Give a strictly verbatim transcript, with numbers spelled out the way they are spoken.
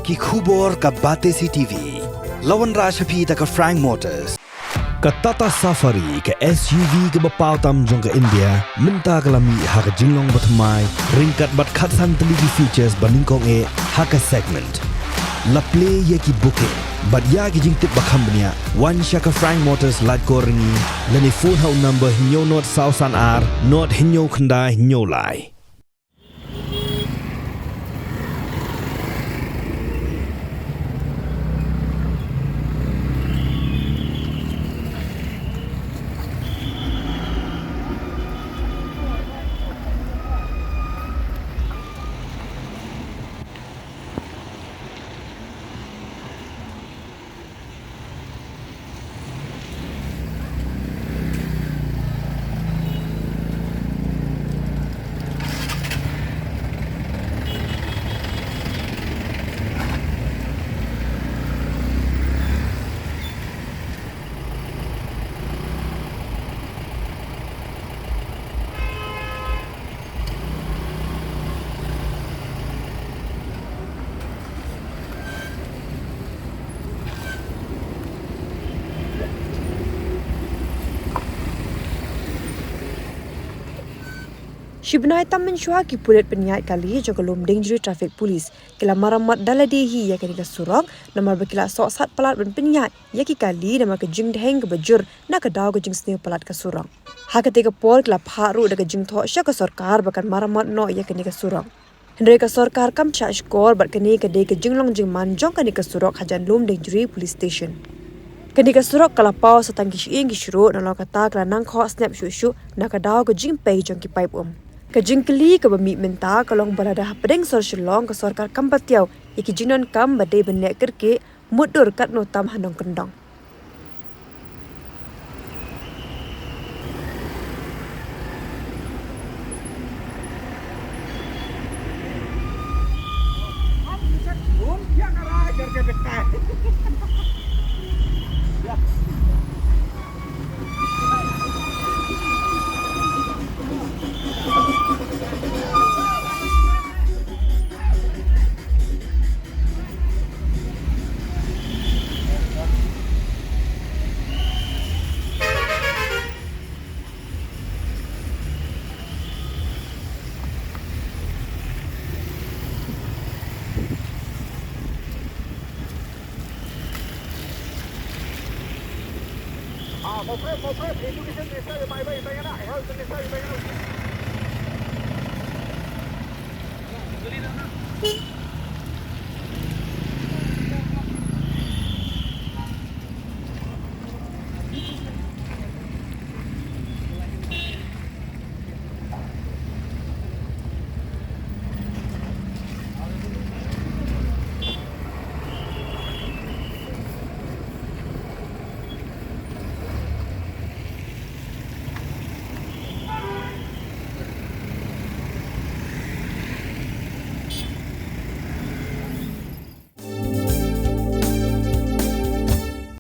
Ki khubor ka Batesi T V. La wanrah sha phi da ka Frank Motors. Ka Tata Safari, ka S U V kaba paw tam jong ka India, mynta ka la mih ha ka jinglong bathymmai, ryngkat bad khatsan tylli ki features ba nyngkong eh ha ka segment. La plie ïa ki booking bad ïa ki jingtip ba kham bniah, wan sha ka Frank Motors Laitkor Ryngi, lane phone ha u number hynñiew nod saw san ar nod hynñiew khyndai hynñiew lai. Shi bnai tam mynshuwa ki pulit pynïaid kali jong ka Lumdiengjri Traffic Police ki la maramot da lade hi ïa kane ka surok, namar ba ki la sohsat palat ban pynïaid ïa ki kali namar ka jingdheng kaba jur na ka daw ka jingsniew palat ka surok. Ha katei ka por ki la phah ruh da ka jingthoh sha ka sorkar ba kan maramot noh ïa kane ka surok. Hynrei ka sorkar kam shah shkor bad kane ka dei ka jinglong jingman jong kane ka surok hajan Lumdiengjri Police Station. Kane ka surok ka la paw sa tang ki shyieng ki shyrud, nalor kata ka la nangkhoh snep shuh shuh na ka daw ka jingpei jong ki paip um. Ka jingkylli kaba mih mynta ka long ba lada hapdeng sor Shillong ka sorkar kam patiaw ïa ki jingdonkam ba dei ban leh kyrkieh, mutdur katno tam ha nongkyndong. Ah, mo friend, mo friend, education minister, you might be, you might not, health minister, you might not.